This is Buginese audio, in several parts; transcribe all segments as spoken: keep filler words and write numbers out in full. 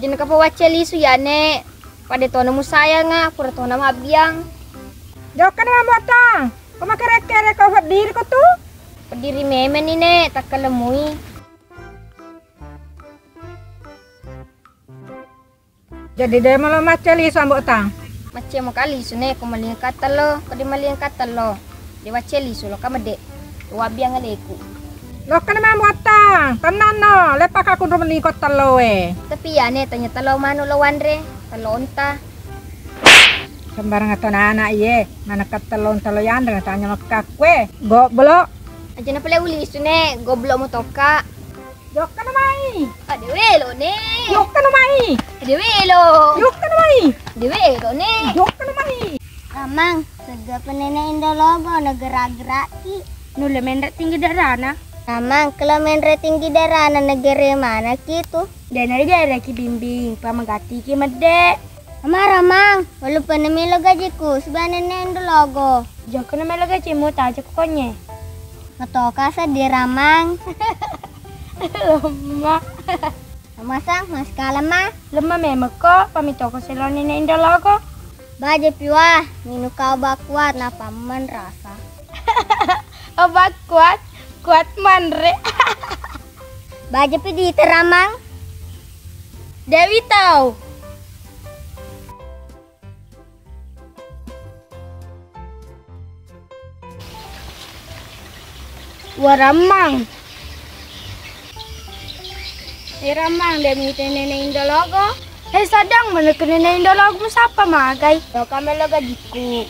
Engka pa wacce lisu ya, Nek. Pada tona musayanga, pura tona mabbiang. Jokkana Ambo Tang, ko makere-kere ko peddiri ko tu? Peddiri memeng ni, Nek, takkalemui. Jadi de' melo macce lisu Ambo Tang? Macce mo kali lisu, Nek, ko malingka tello, ko de' malingka tello. De' wacce lisu lo ka medde'. Wabbiang aleku. Lokkana Ambo Tang, tennanno, leppaka kunro meni ko tello e. Tapi ya, Nek, tanya tello manu lo wanre, tello onta. Sembarang atau anak iye, mana ka tello onta lo yanre, tanya makka kue. Goblok. Aja na pale ulisu, Nek, goblok mo toka. Jokkana mai. Ade welo, Nek. Jokkana mai. Ade welo. Jokkana mai. Ade welo, Nek. Jokkana mai. Ramang, segga penene Indo Logo, negara geraki. Nulle menre tinggi darana. Ramang, kalau menre tinggi darana, negara mana ki tu? Dena jare ki bimbing, pamagati ki medde. Ama Ramang, walaupun melo gajiku, sebenarnya Indo Logo. Jokkana melo gajimu, taja ko konye. Matoka seddi Ramang. Lemma. Masang, maskala ma. Lemma memekko, pamitoko seloni ne Indo Logo. Baja piwa, minu kau ba kuat, napammen rasa. Obat kuat, kuat manre. Baja pi dita Ramang. Dewi tau. Warammang. Eh, Rammang, de' mite Nene Indo Logo? Eh, Sadang, mana ke Nene Indo Logo, siapa magai? Lo ka melo gajiku.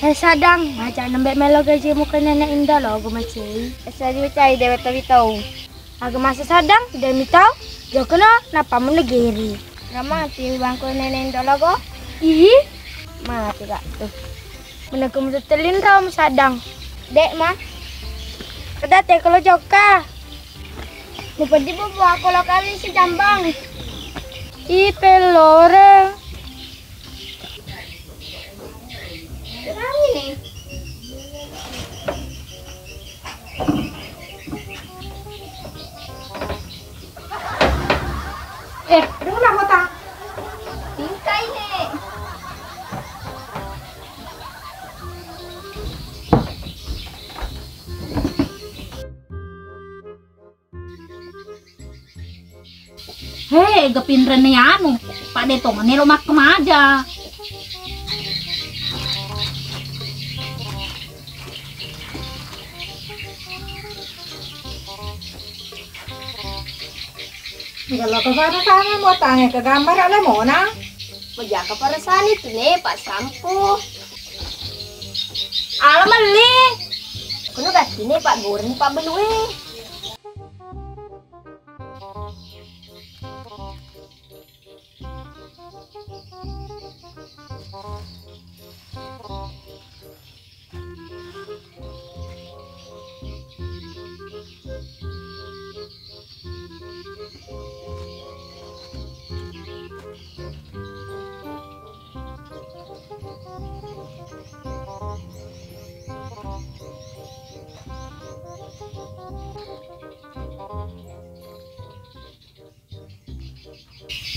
Eh, Sadang, maja nembe melo gajimu ke Nene Indo Logo, macei. Eh, sadi macai, dewe tawi tau. Aga masa Sadang, demi tau, jokno, napa menegeri. Rama, tiwi bangku Nene Indo Logo. Ih, mati kak tuh. Menegum tetelin rom Sadang. Dek ma. Kedate kalau joka. Mupedi bubu aku lo kali si jambang. Ih, pelore. Eh, dulu lah kota. Tingkai nih. He, gapinrenne anu, pada tongane lo makkemaja. Galo ko sana sana mo tange ke gambar ale mona. Mojaka parasani tu ne, Pak Sampo. Ala melli. Kono gatti ne, Pak, goreng, Pak, belue.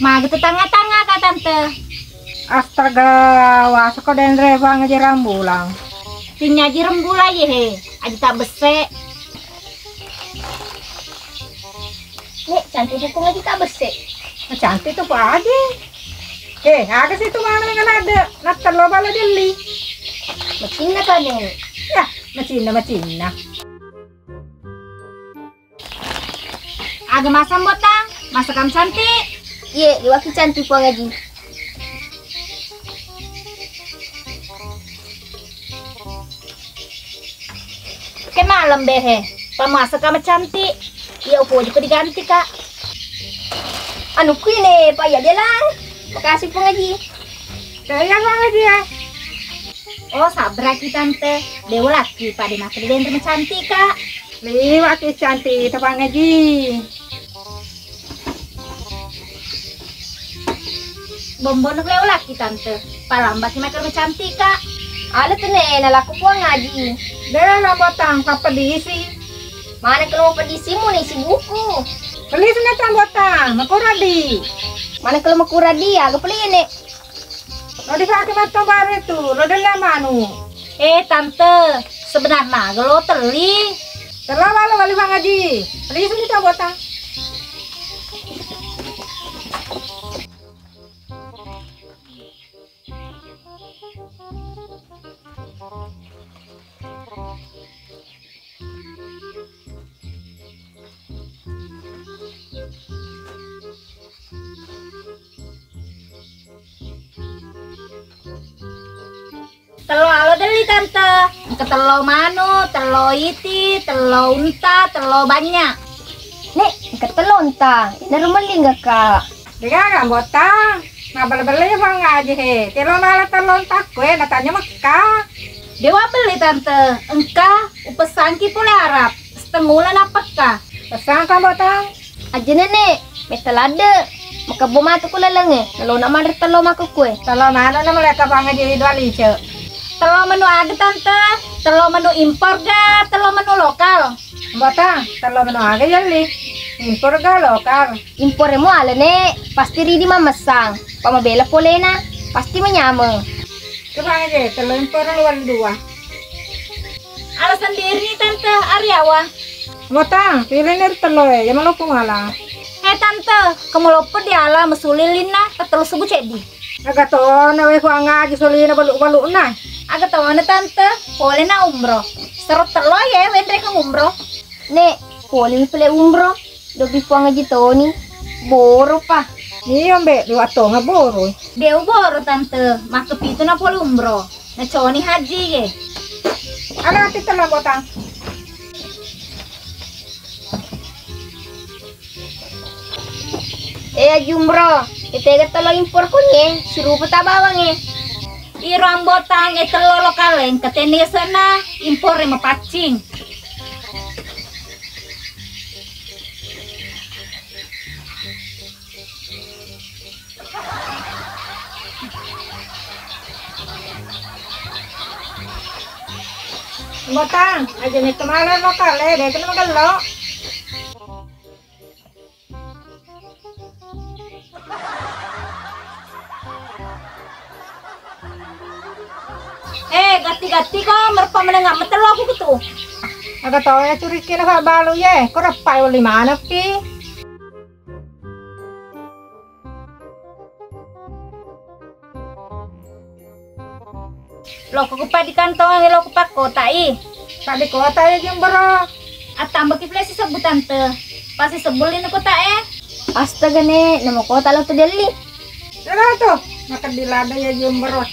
Magi tetangga-tangga ka, Tante? Astaga, wasako denre bang aja rambulang. Pinyaji rembula ye he, aji tak bese. Nek, cantik buku ngaji tak bese. Nah, cantik tuh Pak Haji. Eh, aga sih itu mana yang ada? Nak telur bala jeli. Macinna kan, Nek? Ya, macinna, macinna. Aga masang botang, masakan cantik. Iye, iwaki cantik Puang Haji. Ke malam behe, pamasa kama cantik. Iya upoji ko diganti kak. Anu kuine, Pak, iya dia lang. Makasih Puang Haji. Saya Puang Haji ya. Oh, sabraki tante. Dewa laki pada masa denre cantik kak. Liwat ki cantik itu Puang Haji. Bombon leolaki tante. Palambaki makkeda macantika. Ala tene nalaku Puang Haji. Dela botang papedisi. Mana kalau pedisimu nih si buku. Pelisnya tambotang, makoradi. Mana kalau mau kurang dia, aga peliye, Nek? Lo dipake matto baru itu, lo della manu. Eh, Tante, sebenarnya aga lo telli. Tello balo bali Bang Haji. Beli sini coba ta. Tello alo delli, Tante. Engka tello manu, tello iti, tello unta, tello bannya. Nek, engka tello unta. Ina rumelli enggak, Kak? Degaga, Mbotang. Mabelle-belle ya Bang Haji he. Telo mala tello unta kue, natanya Mekka. Dewa beli, Tante. Engka upesangki pole Arab. Setengah ulan apakka? Pesangka, Mbotang. Aja nene, metta ladde. Makebbo matu ku lalengnge, nalona manre tello makkukkue. Tello manu na mulai kapang aja dua lice. Tello menu aga, Tante? Tello menu impor ga, tello menu lokal? Mbotang, tello menu aga yelli? Impor ga lokal? Impor emo alene, pasti ridi mamessang. Pamabela polena, pasti menyameng. Kapang aja, tello impor luar dua. Ala sendiri, Tante, Ariawa. Motang, pilih nih tello e, ya maloppo mala. Eh, Tante, kamu loppo di ala mesuli linna, tello subu ceddi. Aga tona we kuang aja solina balu-balu na. Aga tona, Tante, pole na umroh. Sero tello ya, wenre ke umroh. Nek, pole mi pele umroh. Dobi puang aja toni. Boro pa. Iya, Mbak, dua tonga boro. Deu boro, Tante, makkepitu na pole umroh. Naconi haji ye. Ana ati tella Botang. Eh, Haji Umroh, itega tello impor kunye, sirupa ta bawang e. Iro Ambotang e tello lokal e, engka tenne yasena impor e mapaccing. Botang, aja ni kemana lokal e, de kena magello. Eh, gatti-gatti ko, merpa menengah metello aku kutu. Aga tau ya curiki na fa balu ye, ko reppai wali mana pi. Loko ku paddi kantongan, loko pakkotai. Paddi kota ya Jombro. Attambaki pale sisebbu tante. Pasi sebbu lino kota e. Astaga ne, nama kota lo tu delli. Ero tu, makeddi lada ya Jombro.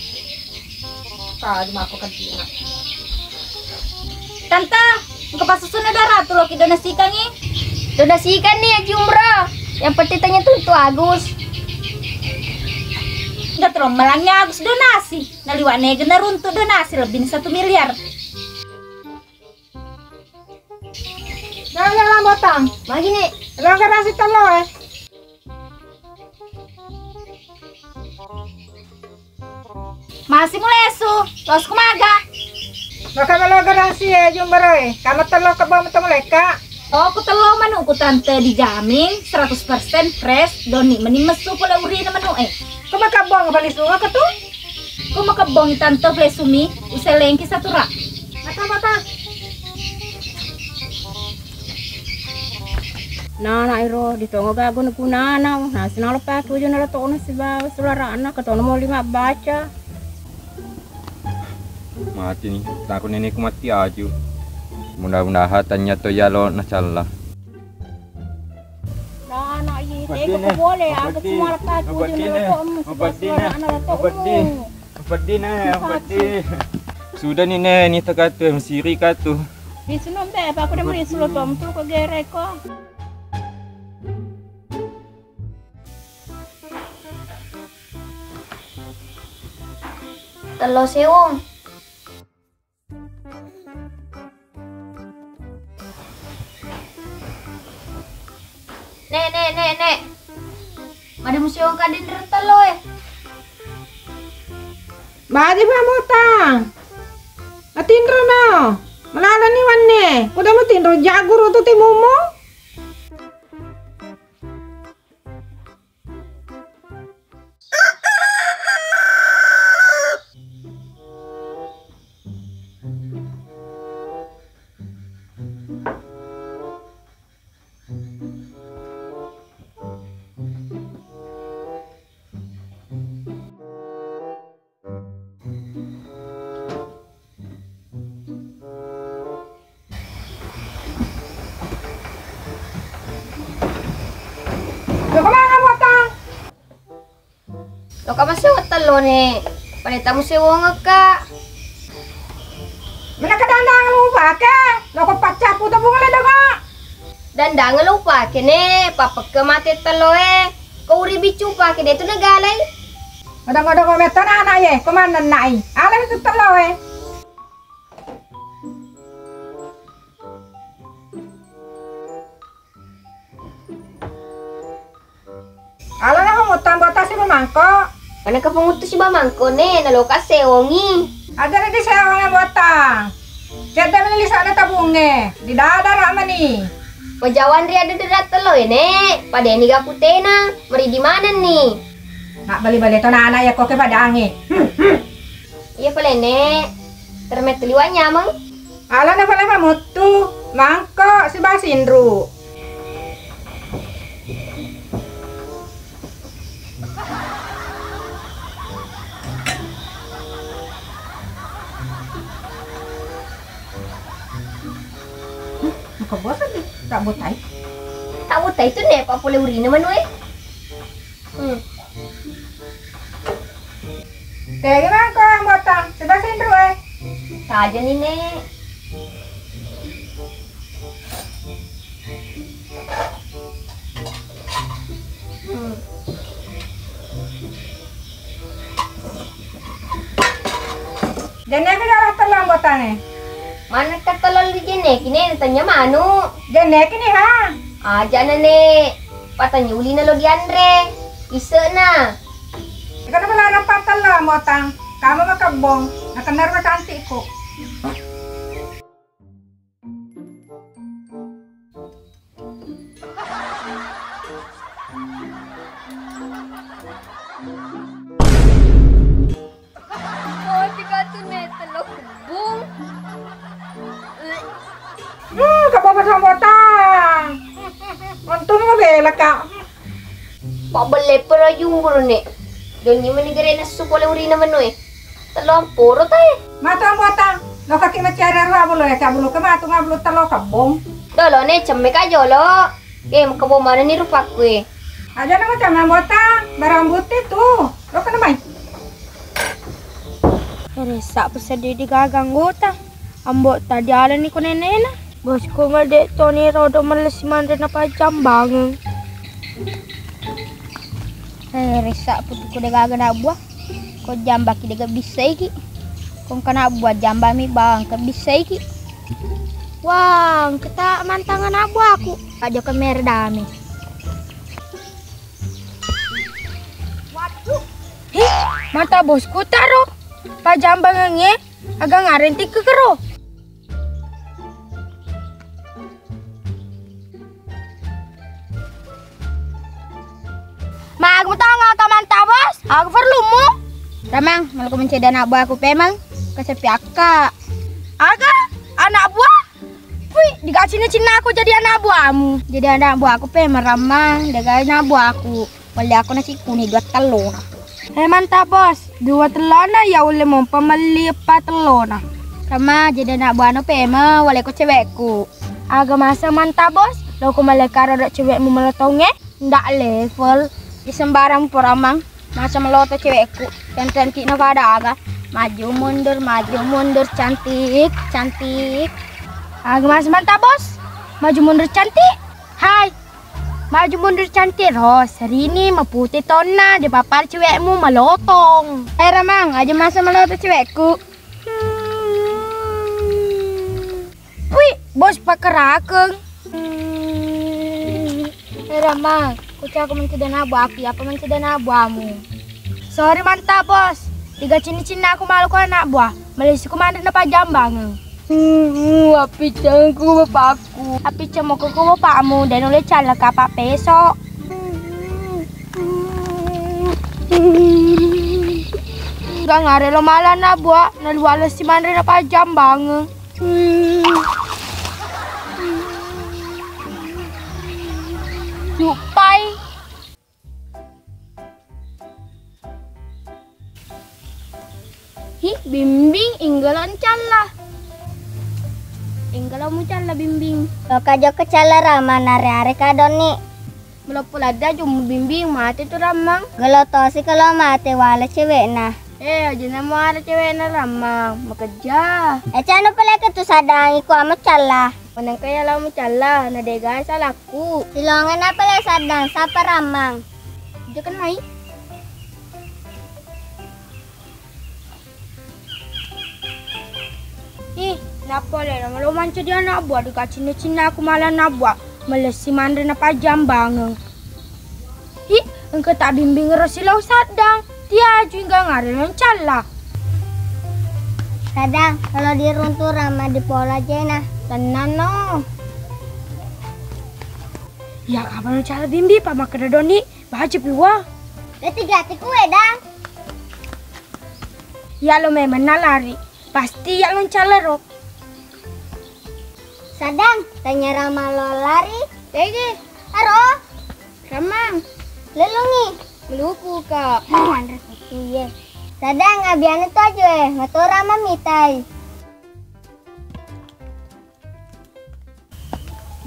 Tadi mako keddi. Tante, engka passusuna dua ratu loki donasikangngi. Donasikanni Haji Umroh. Yang penting tanya tu untuk Agus. Enggak terlalu melangnya Agus donasi. Naliwak nege naruntuk donasi lebih ni satu miliar. Nah, ya lah, Botang. Magi ni. Lo garasi tello e. Masi mulesu, los kumaga? Maka melo garasi e Jombro e. Kama tello kebbo metu muleka. Oh, ku tello manu ku tante dijamin seratus persen fresh, doni meni messu pole urina manu e. Ko maka bong bali sunga ke tu? Ko maka bong tante fresh umi, uselengki satu rak. Mata mata. Nana iro ditongo gago na gunana, nasi nalo pake uju nalo tona sibawa sularana, ketono mo lima baca. Mati ni, takut neneku mati aju. Mudah-mudahan tanya to yalo na calla. Nana iye, tega ko boleh, aku cuma pake uju nalo tona sibawa sularana nalo tona. Peddi ne, peddi. Sudah ni ne, ni teka tu, mesiri ka tu. Di sini mbe, apa aku udah merisu lo tom tu ke gereko. Tello sewong. Nek, nek, nek, nek. Mada musewong kadin rentalo e. Badi pa Botang. Atinro no. Melala ni wanne. Udah mau tinro jaguru tu timumu. Kamasewa tellone, pada tamu sewongekka. Menaka dandang lupa ke, loko paccapu tepung le dongo. Dandang lupa ke ne, papekke mate telloe. Ko uri bicu pake de tu negalai. Odong-odong ko metto nana ye, ko manennai. Ala itu telloe. Alana ho mutang bota si bamangko. Mana ka penguttu si bamangko ne, naloka sewongi. Aja na di sewongi bota. Cedda meni lisana tabunge, di dada ra meni. Majawan ri ada derat telo ne, padeni ga putena, meri di mana ni. Nak bali-bali to nana ya koke padange. Iya pale ne, termet liwa nyameng. Alana pale mamuttu, mangko siba sinru. Maka bosan deh, tak botai. Tak botai tu ne, apa pole urina manu e. Hmm. Tegi mangko botang, coba sindru e. Taja ni ne. Hmm. Jenneki jala tello botane. Manekka tello ri jenneki ne, tanya manu. Jenneki ni ha. Aja na ne. Patanya ulina lo dianre. Isena. Ikana malarang patella motang, kama makebbong, nakenna ro cantikku. Oh, tiga tu ne telo kebung. Hmm, kebong sama botang. Untung mabela kak. Pabbelle pura jumur ne. Donni meni gere nassu pole urina menu e. Tello amporo tae. Mata botang. Lo kaki macere ro abulu ya, abulu ke matu ngabulu tello kebong. Dolo ne cemme ka jolo. Eh, makabo mana ni rupaku e. Aja nama cemme botang, barang bukti tu. Lo kena mai. Resa peseddi di gaga anggota. Ambo tadi alani ko nenena. Bosku made toni rodo melesi manre na pajambangeng. Eh, resa putuku de gaga na buah. Ko jambaki de ga bissaiki. Ko engka na buah jambami bawang ke bissaiki. Wah, engka ta mantanga na buahku. Aja ke mere dame. Waduh. Hi, mata bosku taro. Pajambangengnge. Aga ngareng tikkekero. Magu tau ngaka manta bos? Aku perlumu. Ramang, malah ku menceda anak buahku pemang. Kesepi akka. Aga anak buah? Wih, dikasih cinna aku jadi anak buahmu. Jadi anak buahku pemang Ramang, dega anak buahku. Melli aku nasi kuni dua tellona. Eh, mantap bos, dua tellona ya ulle mompa melli eppa tellona. Kama jadi anak buahno pema waleko cewekku. Aga masa mantap bos, loko maleka rodo cewekmu meletonge, ndak level. Di sembarang poramang, masa meloto cewekku, cantik na pada aga. Maju mundur, maju mundur, cantik, cantik. Aga masa mantap bos, maju mundur cantik. Hai, maju mundur cantik ro, serini mapute tonna, de papar cewekmu malotong. Eh, Ramang, aja masa malotong cewekku. Wih, bos pakerakeng. Eh, Ramang, kucaku menceda nabu api, apa menceda nabu amu? Sorry mantap, bos. Tiga cini-cini aku malu ko anak buah. Melisiku manre na pajambangeng. Hmm, api cengku bapakku. Api cemoko ku bapakmu dan oleh calaka pak peso. Gak ngare lo malah na buah, na luar lesi manre na pajambangeng. Lupai. Hi, Bimbing, inggala calla. Inggala mu calla, Bimbing. Loka jokka calla, Rama, nare-are kadonni. Meloppo ladde aju mubimbing mate tu Rammang. Gelo tosi kalau mate wala cewekna. Eh, aja namo ada cewekna Rammang. Makejja. Eh, canu peleke tu sadang iko ama calla. Manengka ya lau mucalla, na dega salakku. Silongan apa le sadang, sapa Rammang? Aja kenai. Ih, nappa le, namalo mancaji anak buah, dikacinna-cinna aku mala anak buah, melessi manre na pajjambangeng. Ih, engka tabbimbing ro silong saddang, tiaju ingga ngare lo ncalla. Sadang, kalau diruntu rama di pola jena, tenang no. Ya, kapan cara bimbi, Pak, makkeda doni, baca piwa. Leti gati kue, Dang. Iya lo memang nalari, pasti iya lo ncalero. Sadang, tanya Rama lo lari. Tege, aro. Ramang. Lelungi. Meluku, Kak. Iya. Sadang, abiana tu aja eh, mato Rama mitai.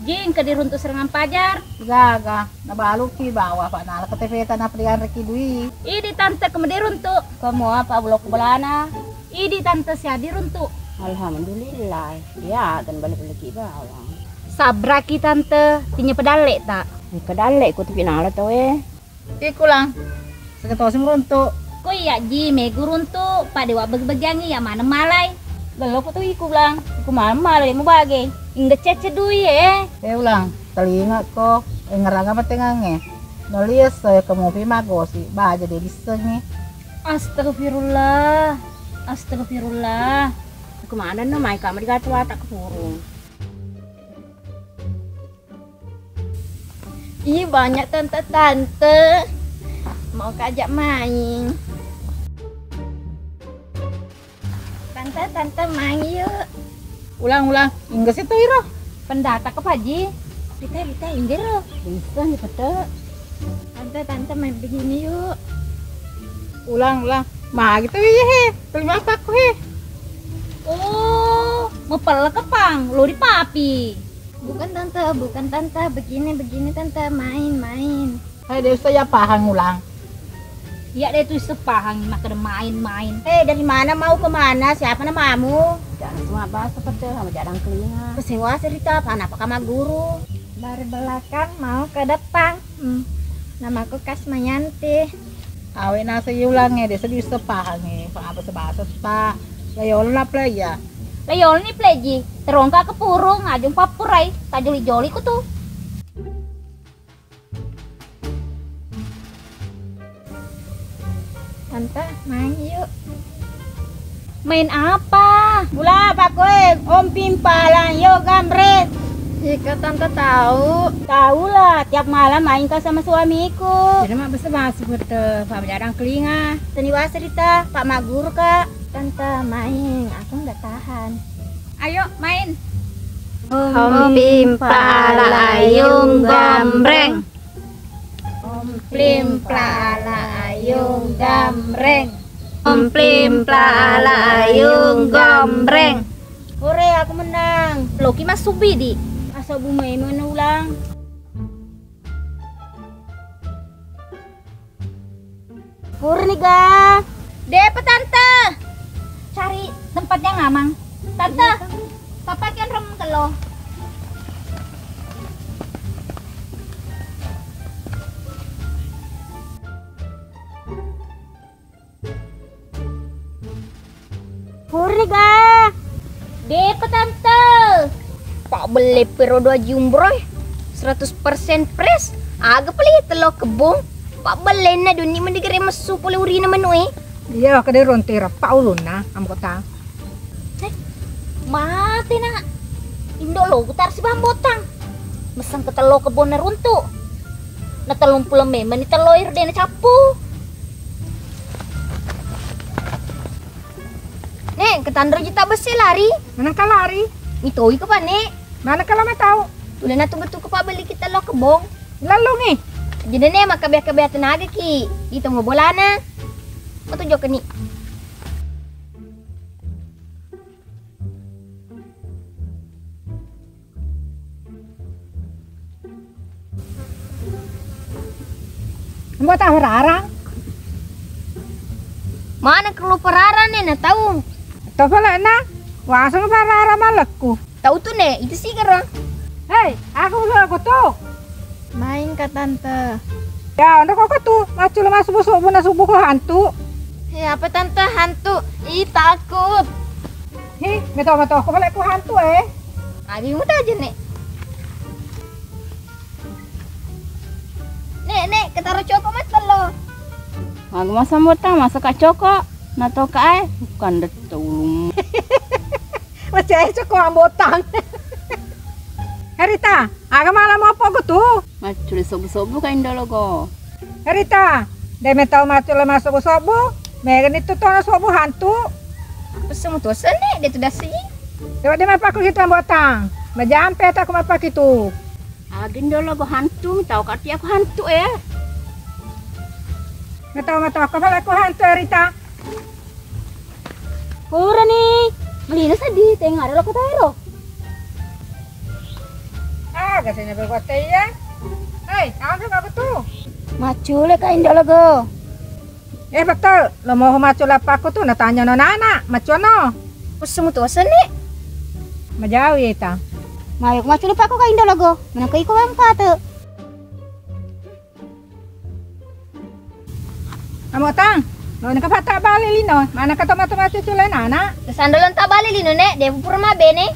Ji, engka diruntu serangan pajar. Gaga, nabaluki bawa, Pak, nala ke T V ta, napa dianreki dui. Idi tante, kemu diruntu. Kamu apa, bulokku belana? Idi tante, sia diruntu. Alhamdulillah, ya, dan balik-balik bawang. Sabraki tante, tinya pedalle ta. Pedalle ku tapi nala to eh. Iku, Lang. Saketosi muruntu. Ko iya ji megu runtu, pada wa bagi-bagiangi ya maneng malai. Gelo ko tu iku, Lang. Iku maneng malai mu bage. Ingga cece dui eh. Eh, Ulang, telinga ko. Eh, ngerang apa tengange? Nolias saya ke movie magosi, baja de dissengi. Astagfirullah. Astagfirullah. Kemana no mai kamu di katu watak kepurung. Ih, banyak tante-tante. Mau kajak main. Tante, tante, main yuk. Ulang, ulang. Inggris itu iro. Pendata ke Paji. Kita, kita inggir. Bisa nih, pete. Tante, tante, main begini yuk. Ulang, ulang. Magi tu iya he. Terima aku he. Oh, mepel ke pang. Lo di papi. Bukan tante, bukan tante, begini, begini tante, main, main. Hai, de' usah ya pahang ulang. Iya de' tu sepahang, makkeda main-main. Eh, dari mana mau ke mana? Siapa namamu? Jangan cuma bahasa pete sama jadang kelinga. Kesing wa cerita apa? Napa kama guru? Dari belakang mau ke depan. Hmm. Namaku Kasmayanti. Awe nasa iya ulangnge, de' seddi sepahangnge, apa sebahasa ta. Layolna playa. Layolni pleji, terongka ke purung, ajung pappurai, tajoli-joli ku tu. Tante, main yuk. Main apa? Bola apa koe? Ompimpa layong gambreng. Iko tante tahu? Tahu lah, tiap malam main kau sama suamiku. Jadi mak basa-basi bete, Pak Jadang kelinga. Teni wasa rita, Pak Maguru, Kak. Tante main, aku nggak tahan. Ayo main. Ompimpa layong gambreng. Omplimpa layong gambreng. Omplimpa layong gambreng. Hore, aku menang. Loki massubi di. Asa bumai menang ulang. Purni ga. Depa tante. Cari tempat yang aman. Tante, papa kan rom kelo. Purni ga. Depa tante. Pak belle pero dua jumbroi. Seratus persen fresh. Aga pale tello kebong. Pak bellenna duni mendigere messu pole urina menu e. Iya, kede ronte rappa ulunna, ambo ta. Eh, mate na. Indo lo kutar si bambotang. Meseng ke tello kebonna runtu. Na tellung pulo memang ni tello iro dena cappu. Ne, ketanro jita besse lari. Manengka lari? Mitoi ke pane. Manengka lama tau. Tulena tu betul ke pabeli kita lo kebong. Lalungi. Jadi ne, makkabea-kabea tenaga ki. Itu mau bolana. Matu jokeni. Mbo tau rarang. Mana kelu perarang ne na tau. Tau pale na. Waseng pararang malekku. Tau tu ne, itu sih kero. Hei, aku udah aku tu. Main ka tante. Ya, udah kok tu. Macul masuk busuk, buna subuh ko hantu. Hei, apa tante hantu? Ih, takut. Hi, meto meto, aku balik ku hantu eh. Abi muda aja nek. Nek, nek, ketaro coko mas tello. Magu masa mota, masa ka coko. Na to ka ai, bukan det ulung. Macam coko ambotang. Herita, aga malam apa ku tu? Maculi sobu-sobu ka indologo. Herita, de me tau maculi masuk sobu. Mega ni tu tona sobu hantu. Apa semua tu sene, de tu dasi. Coba de mapa ku gitu ambotang. Majampe tak ku mapa gitu. Agin dolo go hantu, tau kati aku hantu eh. Matau matau aku pala aku hantu eh, Rita. Pura ni, melina sedih, tengah ada lo kota ero. Ah, gasanya berkuat ya. Hei, kamu juga betul. Macule ka indologo. Eh, betul. Lo mau macu lapakku tu, natanya no nana, macu no. Usumu tu seni. Majau ya ita. Mayo macu lapakku ka indologo. Mana ko iko bang patu. Amotang, lo naka pata bali lino. Mana ka toma-toma cucu le nana? Sandolon ta bali lino ne, de pura ma bene.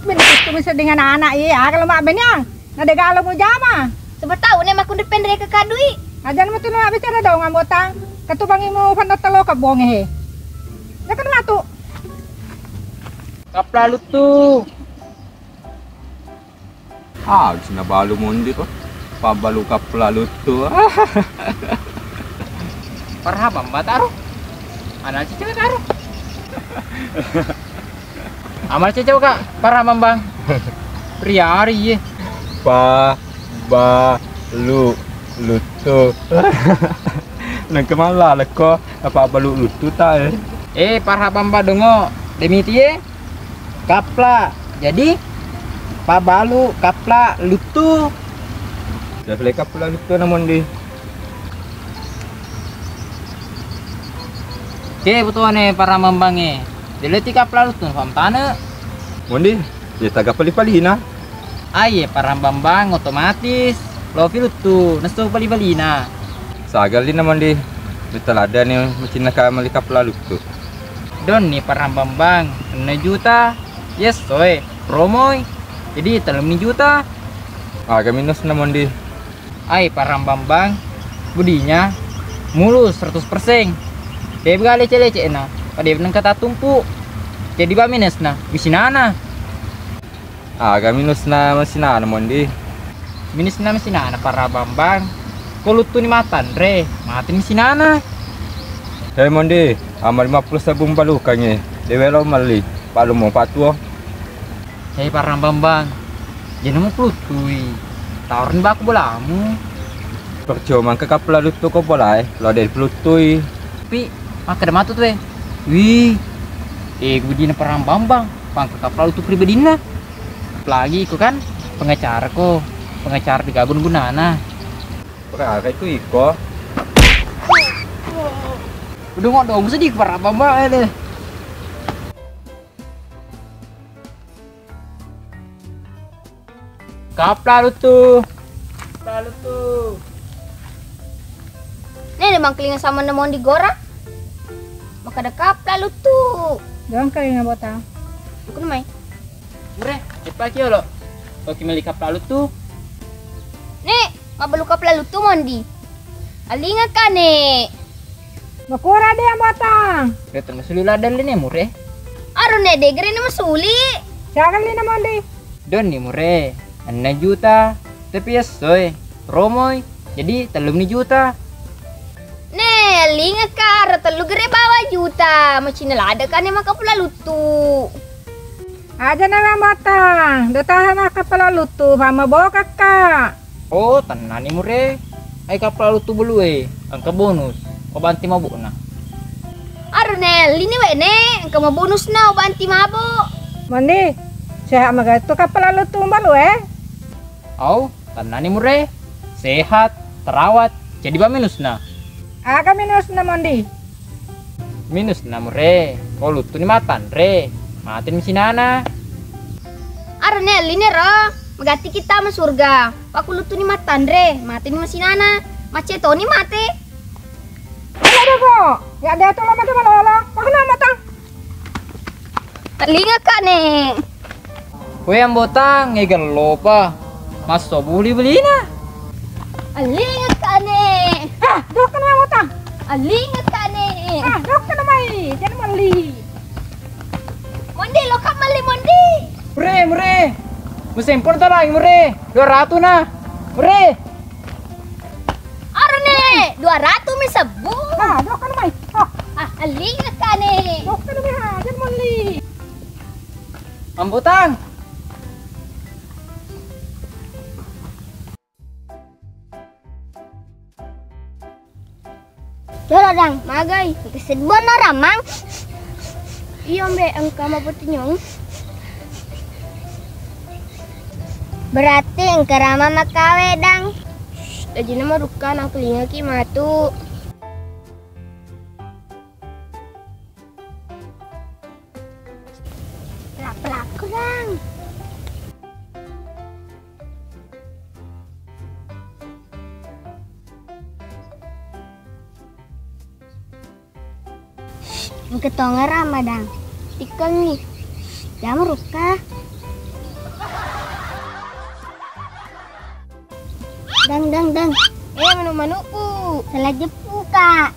Bene itu bisa dengan anak iya, kalau mak bene ang. Na de galo mujama. Sebab tau ne makkunde pendere ke kadui. Aja na matu na bicara dong ambotang. Ketubangi mu fanna telo ka bonge he. Jaka na matu. Kapla luttu. Ah, sina balu mondi ko. Pabbalu kapla luttu. Parhaba mbataro. Ana cicil karo. Amal cecau ka para mambang. Riari ye. Pa ba lu luttu. Nengke malla lekko apa balu luttu ta eh. Eh, para mambang dongo demi tie. Kapla. Jadi pabalu kapla luttu. Sudah selesai kapla luttu namun di. Oke, butuhane para mambange. Dele tiga pelalu tu pam tane. Mondi, ya taga pali-palina. Aye para bambang otomatis lo filu tu nesu pali-palina. Sagalina mondi. Betta ladani macinna ka mali kapla luttu. Donni para bambang enam juta. Yes soe, promoi. Jadi telung juta. Aga minusna mondi. Ai parang bambang budinya mulus seratus persen. Deba lecce-leccena, pada nengka tatumpu. Jadi ba minusna, misinana. Aga minusna misinana mondi. Minusna misinana para bambang. Ko luttuni matanre, mati misinana. Hei mondi, ama lima puluh sabung balukangnge. Dewe lo melli, palu mo patuo. Hei parang bambang, jena mupuluttui. Taorni baku bolamu. Percuma engka kapla luttu ko bolae, lo de puluttui. Pi, makkeda matu tu e. Wih, eh budina parang bambang, pangka kapla luttu pribadinna. Apalagi iko kan pengacara ko, pengacara di gabun gunana. Berapa itu iko? Udah mau dong sedih parang bambang ini. Kapla luttu. Kapla luttu. Nene mangkelinga sama nemon di gora. Makkeda kapla luttu. Doang kelinga botang. Bukan mai. Mure, cepat ki olo. Oke meli kapla luttu. Nek, mabbalu kapla luttu mondi. Alinga kane. Makura de botang. Rete masuli ladang lene mure. Aru ne degere ne masuli. Siaga lina mondi. Donni mure. Enam juta. Tapi essoe. Promoi. Jadi tellumni juta. Ne, linga karo tellu gere bawa juta. Macina lada kane maka pula luttu. Aja na botang. Do taha maka pula luttu. Fama boka ka. Oh, tennani mure. Ai kapla luttu belue, engka bonus. Ko banti mabokna. Aru ne, lini we ne, engka mabonusna, banti mabo. Mandi, sehat maga tu kapla luttu belue? Au, tennani mure. Sehat, terawat, Jadi pa minusna? Aga minusna, Mondi? Minusna mure, ko luttuni mattanre, mateni masinana. Arane elliniro, magatti kita ma surga. Pakuluttuni mattanre, mateni masinana. Macetoni mate. Ala doko, ya de to lo mate malolo. Pakna matang. Tellingaka ne. We Ambotang, e gellopa. Masso buli-bulina. Allingaka ne. Ah, dokkana Ambotang. Allingaka ne. Ah, dokkana mai, jangan melli. Mondi, loka melli, Mondi. Mure, mure. Musempon talang, mure. Dua ratu na. Mure. Arane, dua ratu mi sebbu. Ah, dokkana mai. Ah. Ah, allingaka ne. Dokkana mai, ha, jangan melli. Ambotang. Jolo, Dang, magai. Engka seddonna ramang. Iyo, Mbe, engka maputunyong. Berarti engka rama makawe, Dang. Shh, ajina marukka, nangkelingaki matu. Pelak-pelak kurang. Engka tonga rama, Dang. Tikkengi. Jama rukka. Dang, dang, dang. Eh, manu-manuku. Salah jeppu, Kak.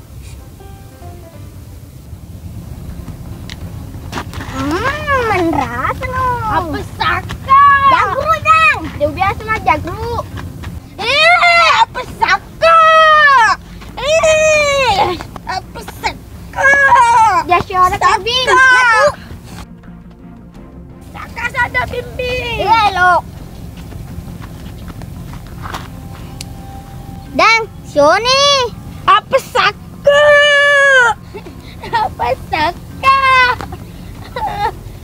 Hmm, manrasa no. Apa saka? Jagru, Dang. Dia biasa mah jagru. Eh, apa saka? Eh, apa saka? Dia siapa, Bing? Saka. Matu. Saka sada, Bimbi. Iya, lo. Dang, sioni. Apa saka? Apa saka?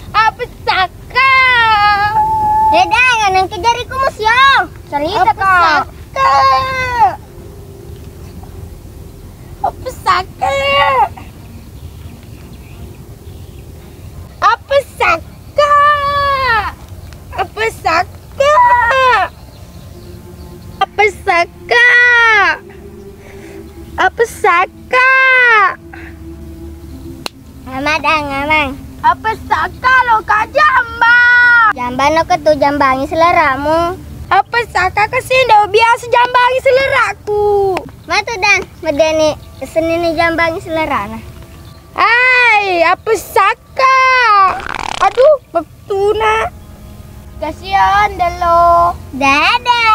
Apa saka? Eh, Dang, nang kejariku musio. Cerita apa kau. Saka? Apa saka? Apa saka? Apa saka? Apa saka? Apa saka? Amadang, amang. Apa saka lo ka jambang? Jambang no ketu jambangi seleramu. Apa saka kasi ndak biasa jambangi seleraku. Matu, Dang, medeni seni ni jambangi selerana. Hai, apa saka? Aduh, betul na. Kasihan delo. Dadah.